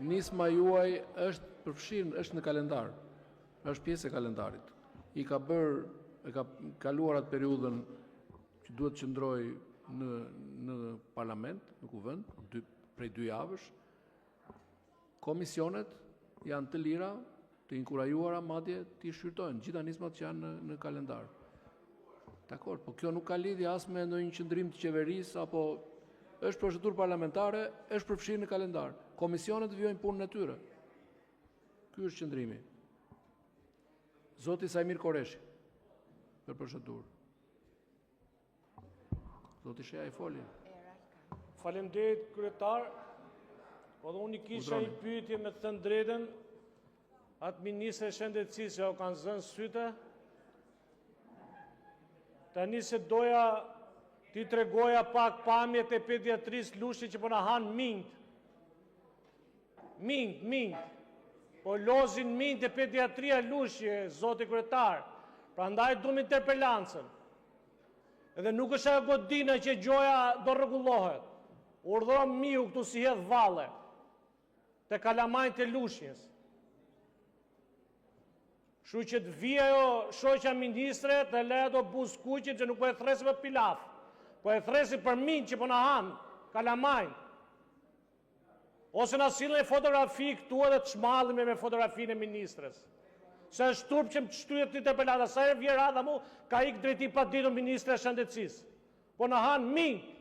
Nisma juaj është përfshirë, është në kalendar, është pjesë e kalendarit. E ka kaluar atë periudhën që duhet të qëndrojë në Parlament, në Kuvend, prej dy javësh. Komisionet janë të lira, të inkurajuara madje, t'i shqyrtojnë të gjitha nismat që janë në kalendar. Dakord, por kjo nuk ka lidhje as me ndonjë qëndrim të qeverisë apo është procedurë parlamentare, është përfshirë në kalendar. Komisionet vijojnë punën e tyre. Ky është qëndrimi. Zoti Saimir Korreshi, për procedurë. Zoti Shehaj foli. Faleminderit, Kryetar! Edhe unë kisha një pyetje, me thënë të drejtën, atë ministres së Shëndetësisë: a u kanë zënë sytë? Tani, se doja t'i tregoja pak pamjet e pediatrisë së Lushnjës që po na hanë minjtë. Minjtë, minjtë! Po lozin minjtë te pediatria në Lushnjë, zoti Kryetar, prandaj duam interpelancën. Dhe nuk është ajo godina që gjoja do rregullohet. Urdhëro, miu këtu si hedh valle te kalamajtë e Lushnjës. Kështu që, të vijë ajo shoqja ministre, të lërë ato buzëkuqin, se nuk po e thërrasim për pilaf, po e thërrasim për minjtë që po na hanë kalamajtë. Ose na sillni një fotografi këtu edhe të çmallemi me fotografinë e ministres, se është turp që më shtyhet interpelanca. Sa herë vjen radha mua, ka ikur në drejtim të paditur ministrja e Shëndetësisë. Po na hanë minjtë!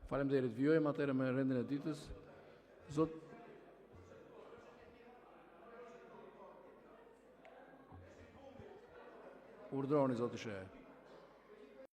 Faleminderit! Vijojmë atëherë me rendin e ditës. Urdhëroni, zoti Shehaj!